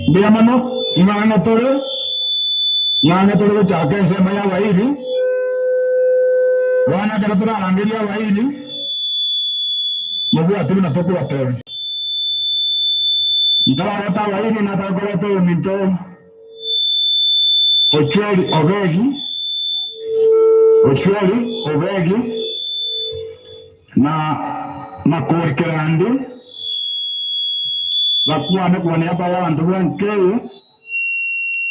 Mbuya mono, ng'ang'e tore, ng'ang'e tore gochaka ensemo y'abairi. Bono ekero torarangerie abairi, mobwate buna tokobatebia. Ntarareta abairi, nataka koreta oyominto Ochueli Obegi, Ochueli Obegi, na Makori Kerandi, bakwane kwania baye abanto b'enka eye,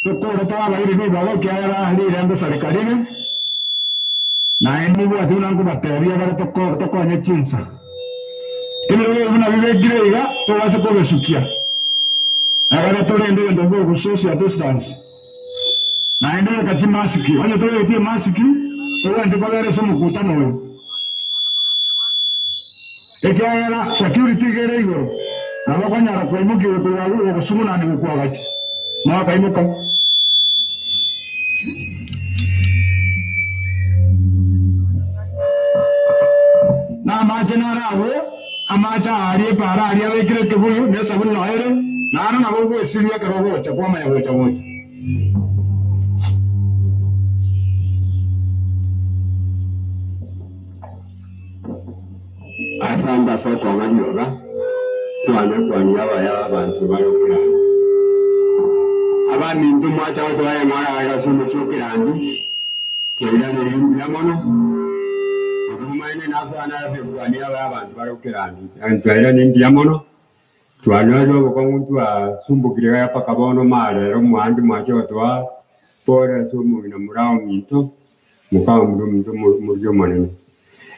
tokore torabaire ribaga ekiagera rirembe sareka rire, naende mobwate buna nkobatebia ekero tokonye chinsa. Ebirogo ebi buna bibekire iga, tobase kobesukia, ekero torende egento bwogo social distance, naende beka chimasiki, onye tobegeti emasiki, togwenereti kobera ase omokutano oyo. Ekiagera security iga ere igoro, nabo okonyara koimokiwa korwa agwo gogosugunani gokwagacha, mwakaimoka. Na amache naro agwo, amache aaria epaara aria abekire ekebuyu, na esabuni nao ere, naro nabo ogwesibia ekero ogocha kwamanya gocha gocha. Asante ase okong'a rioga kwane kwania abaya abanto bare okerandi. Abaminto mwacha gotoa eng'ora aiga ase omochie okerandi, twairaneire mbuya mono, obomaene nafwana ase kwania abaya abanto bare okerandi. Twairaneire mbuya mono, twanyorire obokong'u twasumbokire iga mpaka bono marero mwande mwacha gotoa pole ase omong'ina moraa ominto. Mokamura ominto omorugi omonene.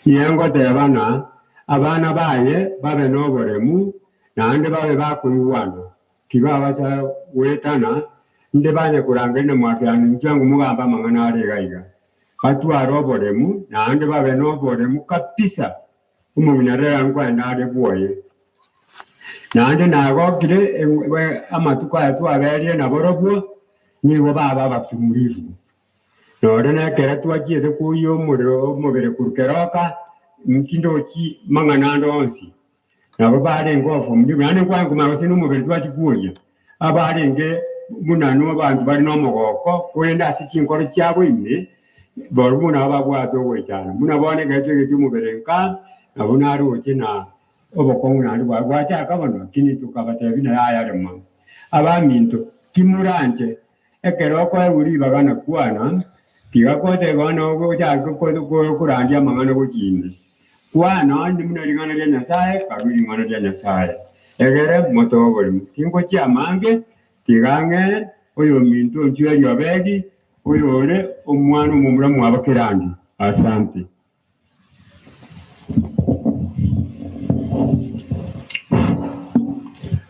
Inye ngoteba ng'a abana baye babe noboremu, Naende babe bakoigwana, tibabasa goetana, inde banye korangeria na mwakeranio inchuo ango mogambe amang'ana are iga iga. Batware oboremu, naende babe noboremu kabisa, omong'ina rera nkoenda are bwoye. Naende nagokire amatuko aya twaberire naborobwo, nigo baba abafumurivu. Nore nekero twachiete koyia omorero omobere korwa keroka, ntindochi mang'ana ande onsi. Nabo barenge ofumurivu, naende nkwane komanya gose nomobere twachia kwoyia, abarenge buna nabanto bare nomogoko, korende ase chinkoro chiabo ime, barobwo nabo babwate ogoichana. Buna bono ekero chiaigete omobere nka, nabo naroche na obokong'u naende bwaye bwachaka bono, lakini tokabatebia naye ayare mono. Abaminto, timoranche Ekero okoegwa ribaga na kwana, tiga goteba bono ochake korandia amang'ana gochia ime. Kwana onye buna ring'ana ria Nyasae, karue ring'ana ria Nyasae, egere motoe oborimo. Tingochia amange, tiga ang'e oyominto onchwerie Obedi, oyore omwana omomura mwabo Kerandi. Asante.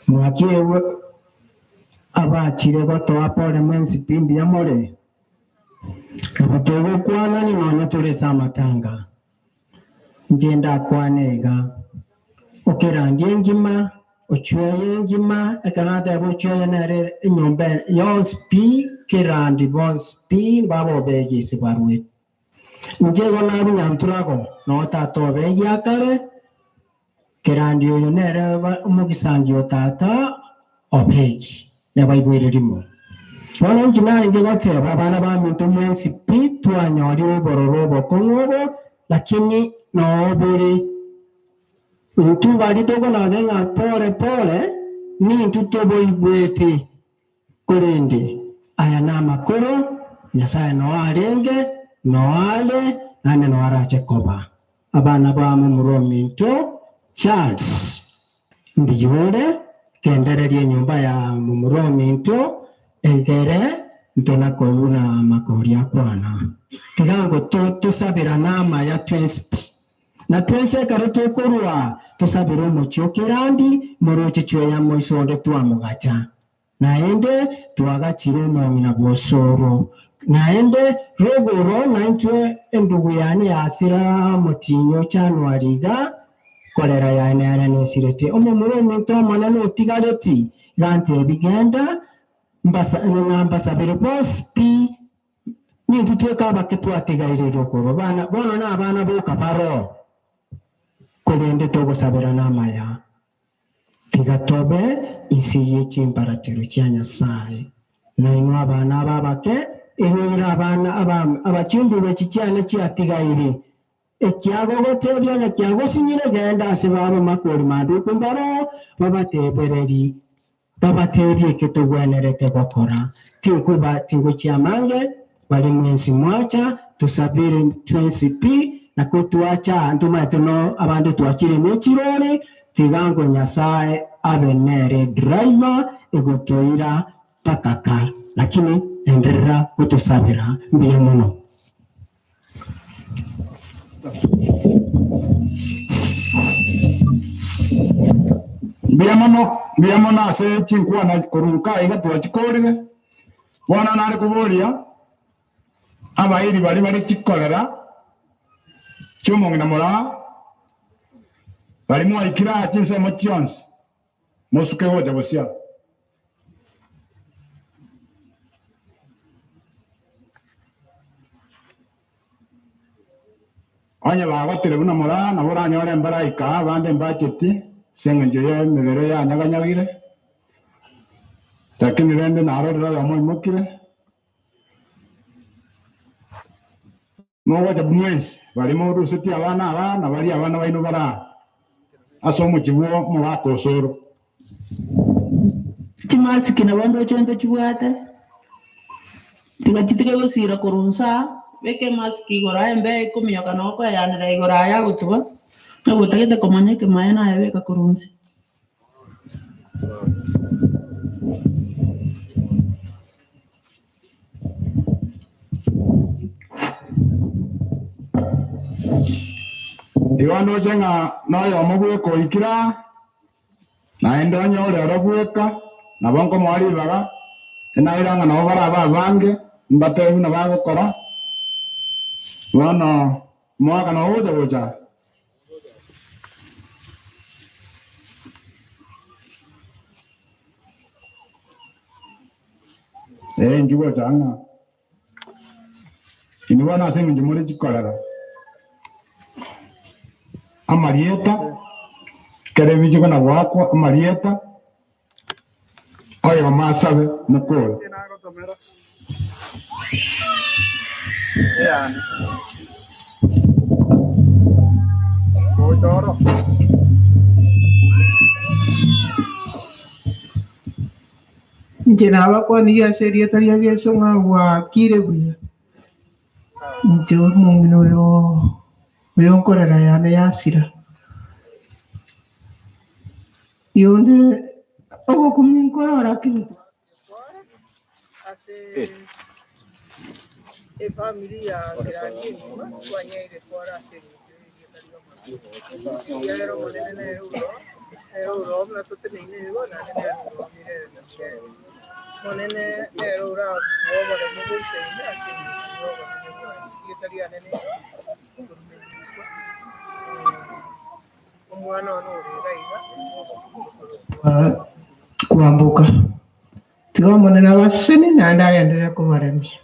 Mwakiegwe abachire gotoa pore mwensi pi mbuya more? Nabo togokwanani nonya tore ase amatanga. Inche ndakwane iga, okerangie engima, ochweye engima, ekero nateba ochweye nere enyomba yonsi pi, kerandi bonsi pi mbabobegie ase barwete. Inche igo narue Nyanturago, noo tata obe egiakare, kerandi oyo nere omogisangi o tata Obedi, nabaigwere rimo. Bono inki narenge goteba, abana baminto mwensi pi, twanyorire obororo obokong'u obo, lakini noo bore. Intwe baria tokonaga ng'a pore pore, nintwe toboigwete. Korende aya namakoro, Nyasae noo arenge, noo are, naende noo arache koba. Abana ba momura ominto Charles, mbuya ore, gendereria enyomba ya momura ominto, egere ntona koiguna amakori akwana. Tiga ngo tosabirane amaya twensi pi. Na twensi ekero tokorua, tosabere omochie o kerandi, moroche chweya moiso onde twamogacha. Naende twagachire omong'ina bw'osoro. Naende rogoro naintwe endugu yane yasira omotienyi o Januari iga, korera yaye nere nesirete. Omomura ominto omonene otigareti, iga antebi genda, ng'a mbasabere bonsi pi, nintwe tweka abake twatigaire rogoro. Bono nabana boka baroo, korende togosaberana amaya. Tiga tobe inse ye chimbaratero chia Nyasae. Nainwe abana aba abake, inwe abana abachumbi be chichiana chiatigaire, ekiagogotebia ng'a kiagosinyire, genda ase baba makori manduku mbaro, babatebereri, babatebie eke togwenerete gokora. Tinkoba tingochia amange, Baria mwensi mwacha, tosabere twensi pi, na kotwacha ntomaete no abande twachire ne chirori, tiga ngo Nyasae abe nere driver egotoira mpaka ka, lakini enderera gotosabera mbuya mono. Mbuya mono, mbuya mono ase chinkwana korwa nka iga twachikorire. Bono nare koboria abairi baria bare chikorera chi'omong'ina moraa, baria mwaikire aa chinsemo chionsi, mosuke gocha bosio. Onye bagotire buna moraa, nabo oranyore mbaraika abande mbacheti ase engencho y'emebere yanyaganyagire. Lakini rende narorire oyomo oimokire, mogocha mwensi baria morusetie abana aba na baria abana baino bare aa ase omochie bw'omogaka osoro. Chimasiki nabo ndoche ntochibwate, tiga chitige gosira korwa inse aa, beka emasiki igoro aye embeo ekominyoka nabo okoeyanera igoro aya agotuba, nabo otagete komanya ekemaene aye beka korwa inse. Igo ndoche ng'a noyomo bweka oikire aa. Naende onye ore oro bweka, nabo nkomoa ribaga, enaira ng'a nabo barabe abange, mbatebi buna bagokora. Bono omogaka nabo ogocha gocha. Ee, inchuo gocha ng'a inwe bono ase engencho more chikorera amarieta, ekero ebichiko na goakwa amarieta, oyomo asabe mokore. Inche nabakwanirie ase erieta ria Yeso ng'a gwakire buya. Inche omong'ina oyo oyo nkorera yane yasira. Yonde ogokumia nkorora ki? Ase efamiri ya Kerandi engima twanyaire kora ase engencho y'erieta ri'Omonene. Ekiagera Omonene nere oroo, nere oroo buna toteneine igo, naende nere oroo mirere na mirere. Omonene nere oratoe oboremu boisaine ase engencho y'obonene bwaye. Erieta riane nerirumenyigwe, omwana one ore iga iga, okorokwa Kwamboka. Tiga Omonene abasesenie naende agenderere kobaremia.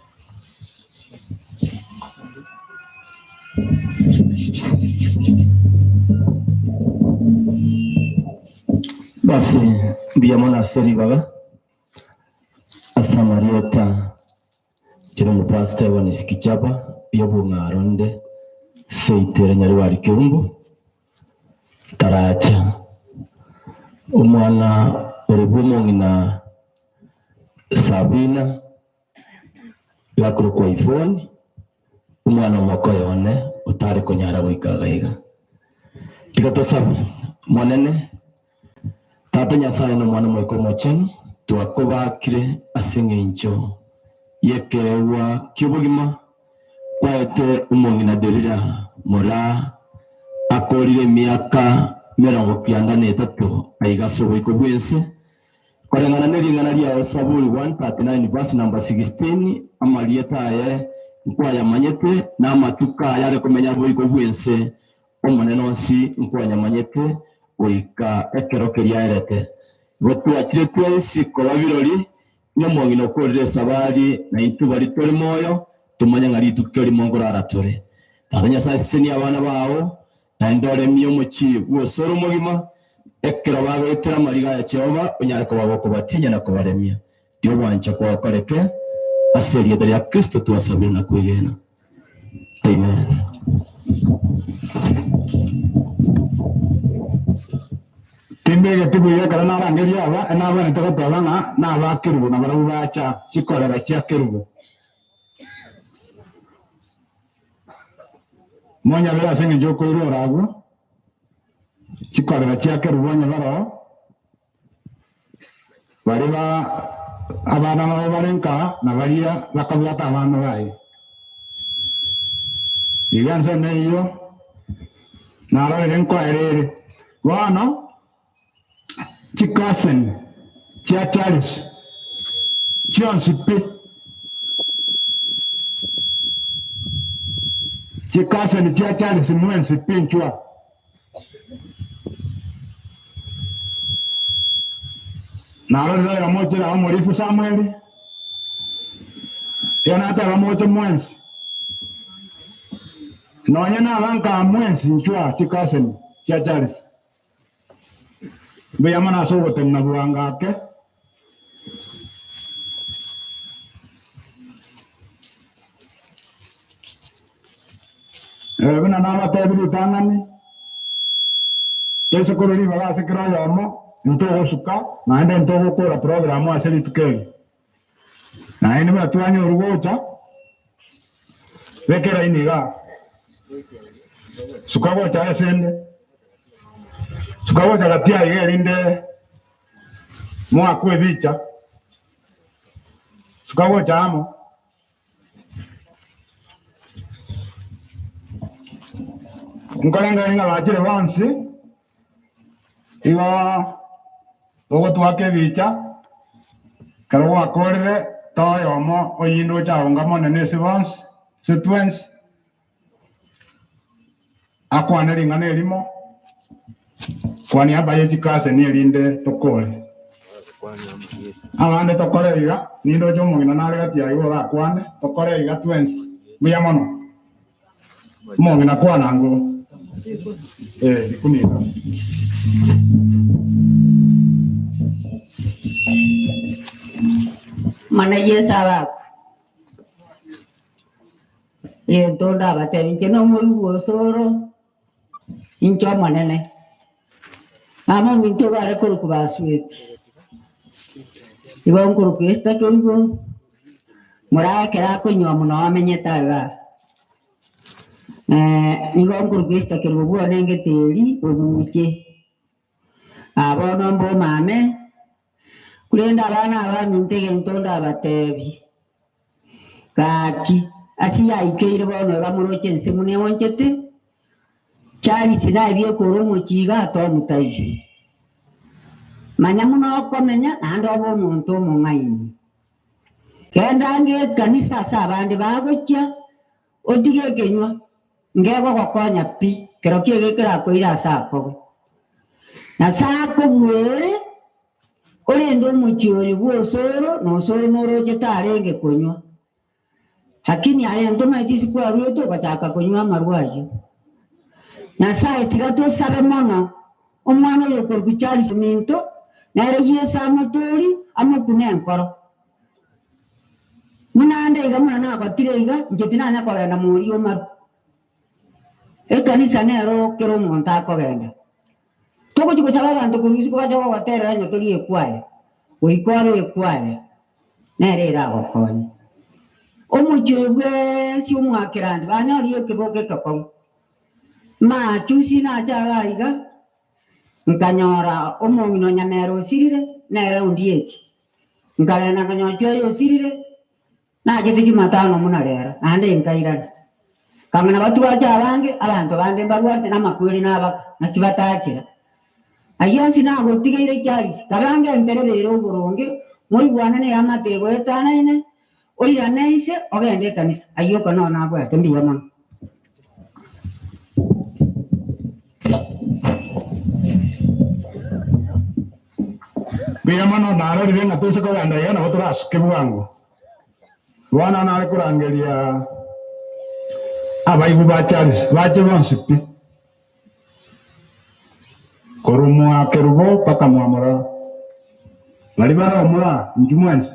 Basi mbuya mono ase ribaga, ase amarieta Inche nomopastor Evans Kichaba, oyobong'aro onde seito ere Nyaribari Keumbu, Taracha, omwana ore bw'omong'ina Sabina, gakorokwa Yvonne, omwana omokoyo one otare konyara goika iga iga. Tiga tosabe, Monene, Tata Nyasae na Omwana Omoika Omochenu, twakobakire ase engencho y'ekeegwa ki'obogima kwaete omong'ina Delila moraa akoorire emiaka merongo kianda na etato aiga ase oboiko bw'ense, Koreng'ana ne ring'ana riao Saburi 139 verse number 16, amarieta aye nkwayamanyete, na amatuko aye are komenya boigo bw'ense, Omonene onsi nkwanyamanyete goika ekero keria aerete. Igo twachire twensi koba birori, ng'a omong'ina okorire esabari, na intwe baria tore moyo, tomanye ng'a rituko erimo nkorara tore. Tata Nyasae sesenia abana bao, Naende oremie omochie bw'osoro omogima, ekero bagoetera amariga aya Jehova onyare koba gokobatinyia na kobaremia. Riria ogwancha kwao koreke, ase erieta ria Kristo twasabire na kwegena. Amen. Timbegeti buya ekero narangeria aba, nabwenerete goteba ng'a naba Kerubo, na barabwo bacha chikorera chia Kerubo. Monyabere ase engencho y'okoirora agwo, chikorera chia Kerubo onye baroo, baria ba abana babo bare nka na baria bakabwata abana baye. Iga ensemo eyio narorire nkoera ere. Bono chicousin chia Charles chionsi pi. Chicousin chia Charles mwensi pi nchwa. Narorire oyomo ochire ao omorifu Samweli, igo nateba moche mwensi. Nonya naba nkaa mwensi nchwa chicousin chia Charles. Mbuya mono ase ogotenena bwango ake. Eh, buna nabatebirie ritang'ani, toise korwa ribaga ase kera oyomo, ntogosuka, naende ntogokora programu ase rituko eri. Naende buna twanyorwa gocha, beka eraini igaa, suka gocha asende, suka gocha gati aiga erinde moakwe ebicha, suka gocha amo. Nkorengereria ng'a bachire bonsi, igo. Togotwaka ebicha, ekero gwakorire, toa oyomo oyinde oche aonga monene ase bonsi, ase twensi, akwane ring'ana erimo, kwania abaye chikaseni erinde tokore. Abande tokore iga, nindoche omong'ina nare gati yaye iga orakwane, tokore iga twensi. Mbuya mono. Omong'ina kwana ango. Eh, rikunika. Mana Yeso abakwe, Egento ndabatebie inche nomoigwa osoro, inche Omonene. Mama ominto igo are korokwa Basweti, igo nkorokwa Esther Kerubo, moraa ekero akonywa mono amenyete igaa. Nigo nkorokwa Esther Kerubo bwane engeteri obuche. Bono mbomame, korende abana aba baminto egento ndabateebie, gaki, ase yaikeire bono iga moroche ense buna eonchete, Charles naebie korwa omochie iga atomotairi. Manya buna okomenya naende obe omonto omong'aini. Genda ange ekanisa ase abande bagochia, Otige ekenywa, ngegogokonya pi, kerokio ege kerakoire ase akobe. Nyasae akobuere, orende omochie oyo bw'osoro, na osoro noroche tarenge konywa. Lakini aye ntomaeti ase kwaruete ogachaka konywa amarwa ayio. Nyasae tiga tosabe mono omwana oyo okorokwa Charles ominto, nere Yeso amotorie, amokune enkoro. Buna ande iga buna nagotire iga, inche tinanya kogenda moria omaru. Ekanisa nero kera omonto akogenda. Togochia gosaba abanto korwa isiko bache gogoterera onye tori ekwaya, goika obe ekwaya, nere eragokonye. Omochie oyo bwensi omwakerandi banyorire ekeboko egekong'u. Machusi nache iga iga, nkanyora omong'ina o Nyamera osirire, nere ondieti. Nkagenda nkanyora chioyo osirire, nachete Jumatano buna rero, naende nkairana. Nkang'ina batwache abange, abanto bande mbarwate namakweri nabaka, naki batachera. Ayio onsi nagotigeire Charles, kabange enterebe ere oboronge, moigwane neamate egoetanaine, oirane inse ogende ekanisa. Ayio oko noro nabwate, mbuya mono. Mbuya mono narorire ng'a tose kogenda iga nabo torasuke bwango. Bono nare korangeria abaigwa ba Charles bache bonsi pi, korwa mwa Kerubo mpaka mwa Moraa. Baria bare Omoraa, inchuo mwensi.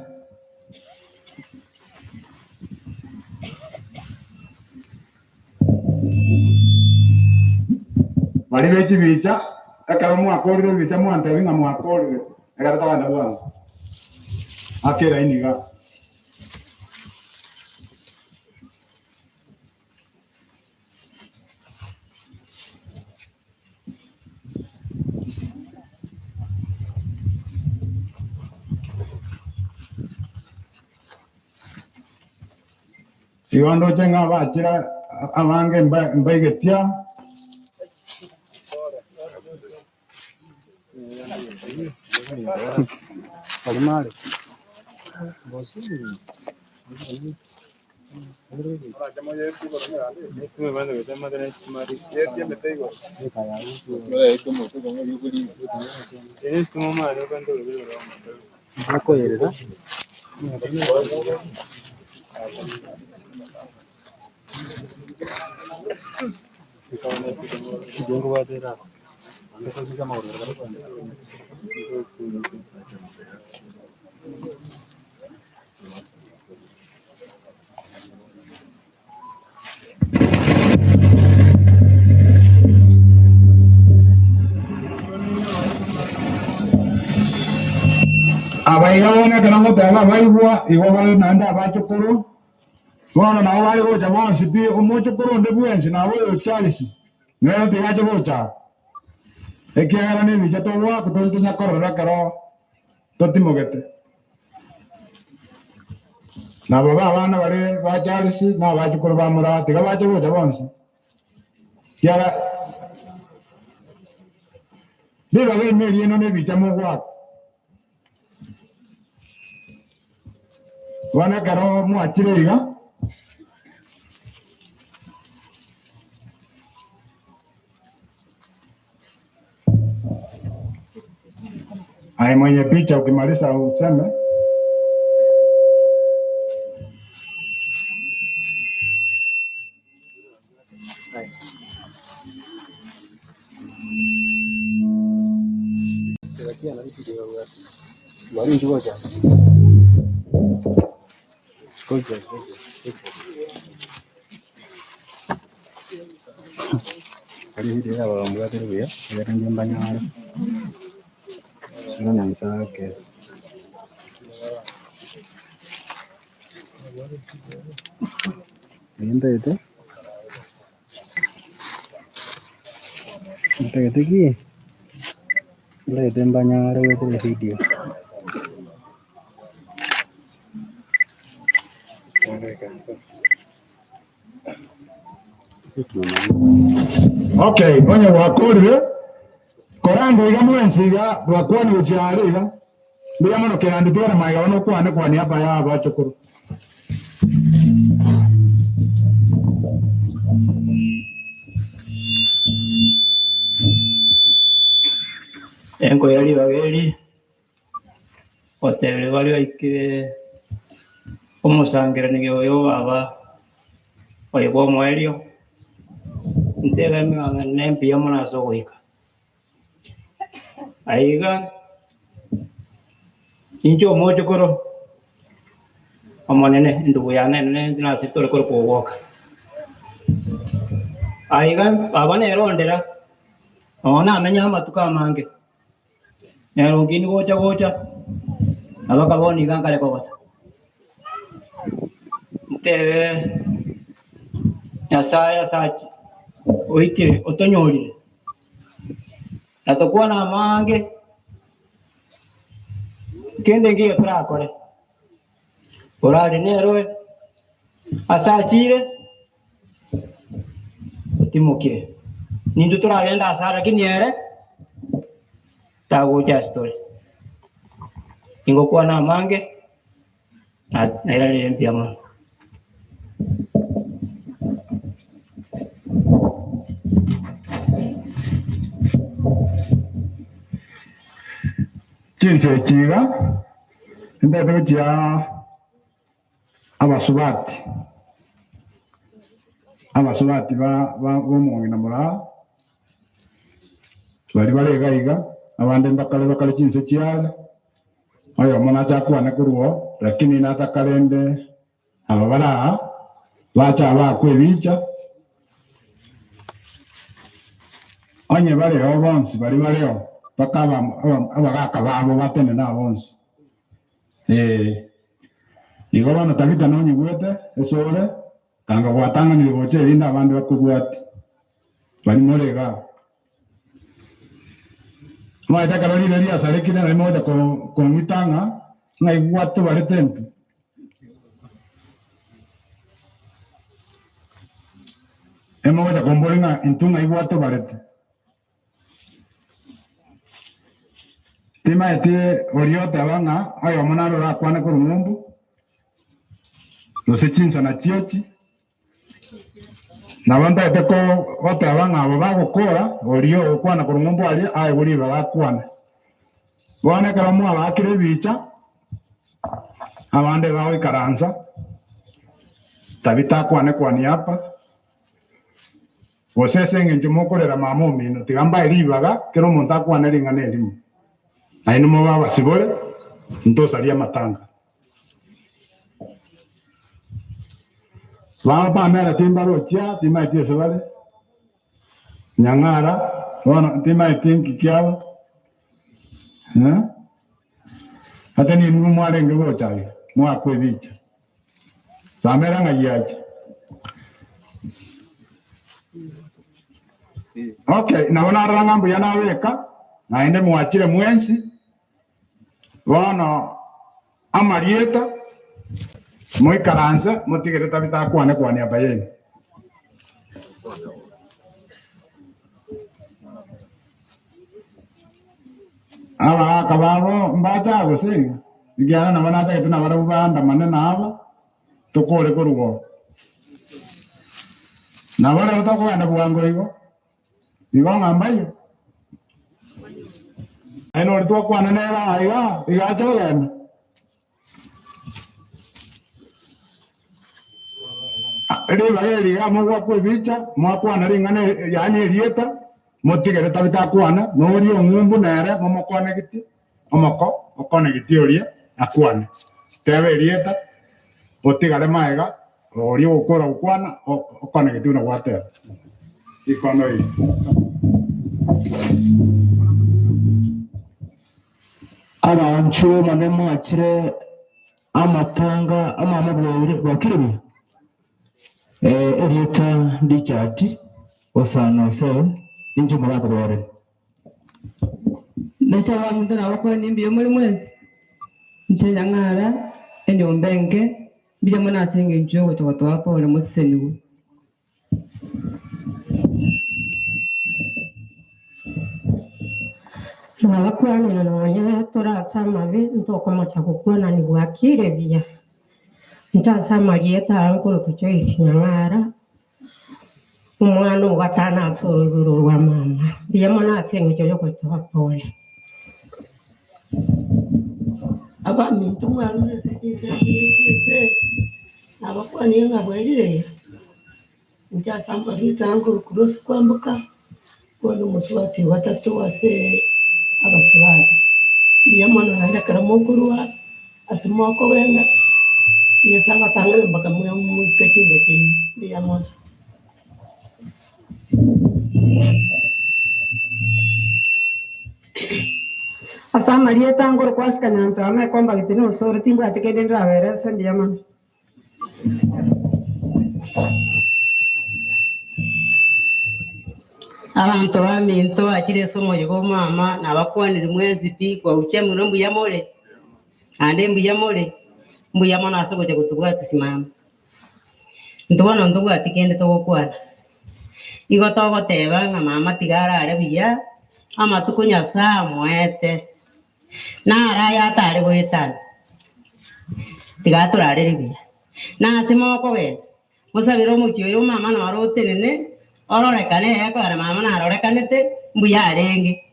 Baria be chibicha, ekero mwakoorire ebicha mwantebie ng'a mwakoorire, ekero togenda bwango. Aka eraini igaa. Igo ndoche ng'a abachire abange mbaigetia. Aba iga bono ekero ngoteba abaigwa, igo bare naende abachukuru, bono nabo bare gocha bonsi pi, omochukuru onde bwensi nabo oyo Charles, nere tiga ache gocha aa, ekiagera nebicha togoaka tori tonya korora ekero totimogete. Nabo babe abana baria ba Charles na abachukuru ba Muraa, tiga bache gocha bonsi, ekiagera ribaga ime riaino nebicha mogoaka. Bono ekero mwachire iga, aye mwenye picha ukimaliza useme. Okay, onye gwakorire, korende iga mwensi iga bwakwanire gochia are iga, mbuya mono kerandi tigara magega bono okwane kwania abaya abachokoro. Enkoira ribaga eri, goteberia baria baikire omosangereranio oyo baba oyo bw'omoerio, ntebe ng'a nembuya mono ase ogoika. Aiga inche omochokoro omonene, endugu yane enene inche nase tore korokwa ogoka. Aiga baba nere ondera, nonya namenye amatuko amange. Nere onkiini gocha gocha, na bakaba nigo nkare kogota. Ntebe Nyasae ase achi oikire otonyorire, na tokwane amange, kende nkiya torakore. Orare nerwe ase achire, otimokire. Nintwe toragende asare, lakini ere tagocha ase tore. Ningokwana amange, nairaneire mbuya mono. Chinsa echi iga, ntagete gochia abasubati, abasubati ba ba b'omong'ina moraa, baria bare iga iga, abande mbakare bakare chinse chiare, oyomo nache akwane korwa oo, lakini nataka rende aba bare aa, bache aa baakwe ebicha, onye bareo bonsi baria bareo, mpaka aba aba abagaka babo batenene aa bonsi. Ee, igo bono Tabitha nonyigwete esore, kanga gwatang'anire gocha erinde abande bakobwate. Baria more igaa. Omanyete ekero riire riasarekire nario mogocha kong'ita ng'a ng'ai gwatobarete intwe. Emogocha komboria ng'a intwe ng'ai gwatobarete. Timaeti oria oteba ng'a oyomo nare orakwane korwa ng'umbu, gose chinsana chiochi, nabo ntaete goteba ng'a aba bagokora, oria ogokwana korwa ng'umbu aria aegwe ribaga akwane. Bono ekero mwabaakire ebicha, abande bagoikaransa, Tabitha akwane kwa niaba. Gose ase engencho mokorera mama omino, tiga mbae ribaga kera omonto akwane ring'ana erimo, na inwe mobe abasibore, ntosarie amatanga. Baba Pamela timbarochia, timaeti ase bare, Nyang'ara, bono timaeti nki kiabo, eh? Ate ninwe mwarenge gocha aiga, mwakwa ebicha. Pamela ng'ai ache? Okay, nabo narora ng'a mbuya nabeka, naende mwachire mwensi. Bono amarieta moikaranse motigere Tabitha akwane kwania bayeni. Abagaaka babo mbacha gose iga? Ekiagera nabo natagete nabarabwo baandamane naba, tokore korwa oo. Nabo rero tokogenda bwango igo, igo ng'a mbayio. Aye nori twakwana nere aa igaa, iga ache kogenda. Ribaga eri iga mogwakwa ebicha, mwakwana ring'ana yaani erieta, motigere Tabita akwane, na oria ong'umbu nere momokonegetie, omoko okonegetie oria akwane. Teba erieta, otigare magega, oria ogokora gokwana okonegetie buna gwateba. Rikondo eri. Abanchwa bane mwachire amatanga amamo bwaire bwakire buya? Eh, erieta Richard Osano Oseo, inche omogaka bware. Nainche abaminto nabakwanie mbuya more mwensi, inche Nyang'ara, enyomba enke, mbuya mono ase engencho y'ogocha gotoa pole mosesenigwe. Nabakwanire nonya tore ase amabe, ntokomocha gokwanani bwakire buya. Inche ase amarieta aya nkorokwa Joyce Nyang'ara, omwana o gatano ase oroiboro rwa mama. Mbuya mono ase eng'encho yogotoa pole. Abaminto mwarure ase chinsemo ne chinse. Nabakwanire ng'a bwerire, inche ase amarieta nkorokwa Rose Kwamboka, bono omosubati o gatato ase abasubati. Mbuya mono naende ekero mokorwa ase mokogenda, Nyasae abatang'ane mpaka moike chinka chiaino, mbuya mono. Ase amarieta nkorokwa ase Kanyantarama ekombagete nosoro timbwati kende ndabere ase mbuya mono. Abanto baminto bachire ase omoyega o mama, nabakwanire mwensi pi, kwauchia mono mbuya more, naende mbuya more, mbuya mono ase ogocha gotobwatisia mama. Intwe bono ntobwati kende togokwana, igo togoteba ng'a mama tiga arare buya, amatuko Nyasae amoete. Naro aya atare goetana, tiga atorarere buya. Na ase mokogenda, mosabere omochie oyo mama noro otenene, ororekane ekogera mama narorekanete mbuya arenge.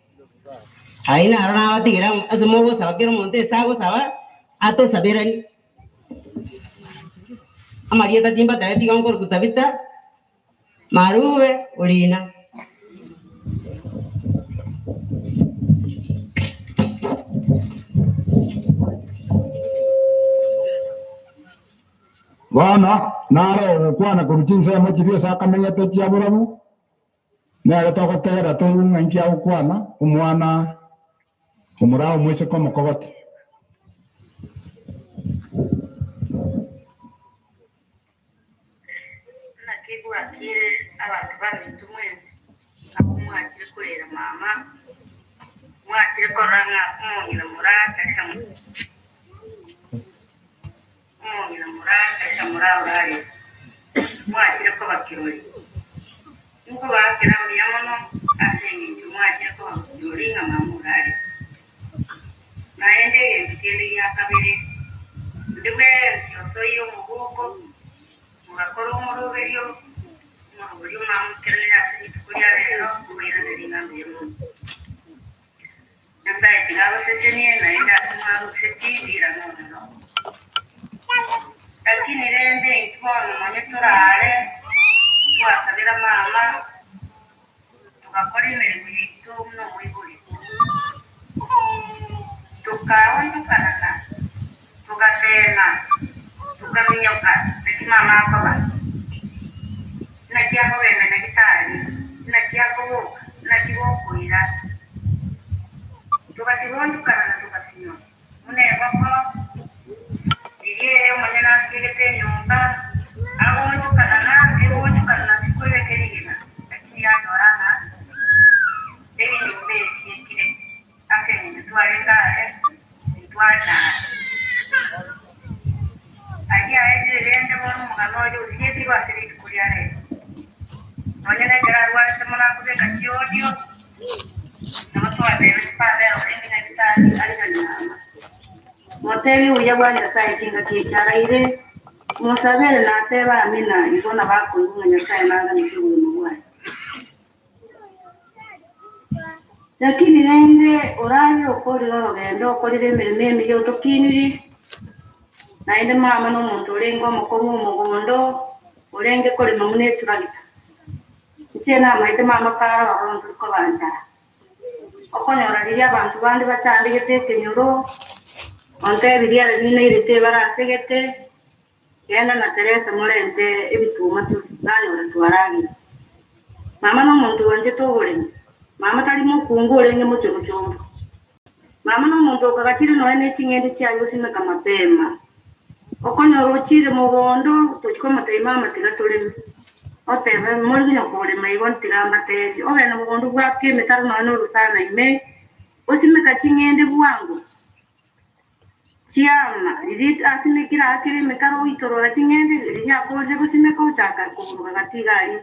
Ayio naro nabatigera ase mogosaba kera omonto ase agosaba, atosaberanie. Amarieta timbatebetie igo nkorokwa Tabitha, Marube, Orina. Bono naro ogokwana korwa chinsemo chiria ase akamenyete chia borabu, nere togotegerera toigwe ng'a inki agokwana, omwana omorao omoiseke omokogoti. Naki bwakire abanto baminto mwensi, abwo mwachire korera mama, mwachire korora ng'a omong'ina moraa tari na omong'ina moraa tari na moraa orarire, mwachire koba kirori. Nkobaakera mbuya mono ase engencho mwachire koba kirori ng'a mama orarire. Naende egento kende gia kabere, onde bwensi osoire omogoko, mogakora omoroberio, omoroberio mwamoikeranire ase rituko ria rero, nkoiraneria ng'a mbuya mono. Nyasae tiga agosesenie, naende ase mwarusetie rirang'o ororo. Lakini rende intwe bono nonye torare, twasabera mama, Togakora emeremo yaito buna omoibori, tokaonchokanana, togateema, tokaminyoka, naki mama akoba? Naki akogenda nyagetari? Naki akoboka? Naki gokoira? Togatiga-onchokanana togasinywa buna engoko riria omonyene asiegete enyomba, agoonchokanana, egoonchokanana tikoibeka rigena, lakini yanyora ng'a enyomba esiekire ase engencho twarenge are, tintware nare. Ayio aetire rende bono omogano oye osietirwe ase rituko ria rero. Nonya nekero arwarete mono akobeka chiodio, Nabo twatebetie Pabelo orenge nyagetari are na nyama. Motebie obuya bwa Nyasae chingaki echi araire, mosabere na atebe amina, igo nabo akoigwa ng'a Nyasae nanganetie obogima bwaye. Lakini rende orarire okorire orogendo, okorire emeremo emiya otokiniri, naende mama nomonto orenge omokong'u omogondo, orenge korema buna eturagita. Inche namaete mama kare ororo ntori kobanchara. Okonyora riria abanto bande bachandegete ekenyoro, ontebirie ere ninairete ebara asegete, Genda na Teresa morente ebituma tore, nanyora twarageire. Mama nomonto bwanchete oboremi. Mama tari mokungu orenge mochorochoro. Mama nomonto okagachire nonya ne ching'ende chiaye osimeka mapema. Okonyora ochire mogondo tochi komotebia mama tiga toreme. Otebe mori konya korema igo tiga mbatebie. Ogende mogondo bwake emetaro nonya na orosana ime, osimeka ching'ende bwango. Chiama, riria asimekire aakire emetaro oitorora ching'ende, riria akoorire gosimeka ochaka koburuka gati iga aria.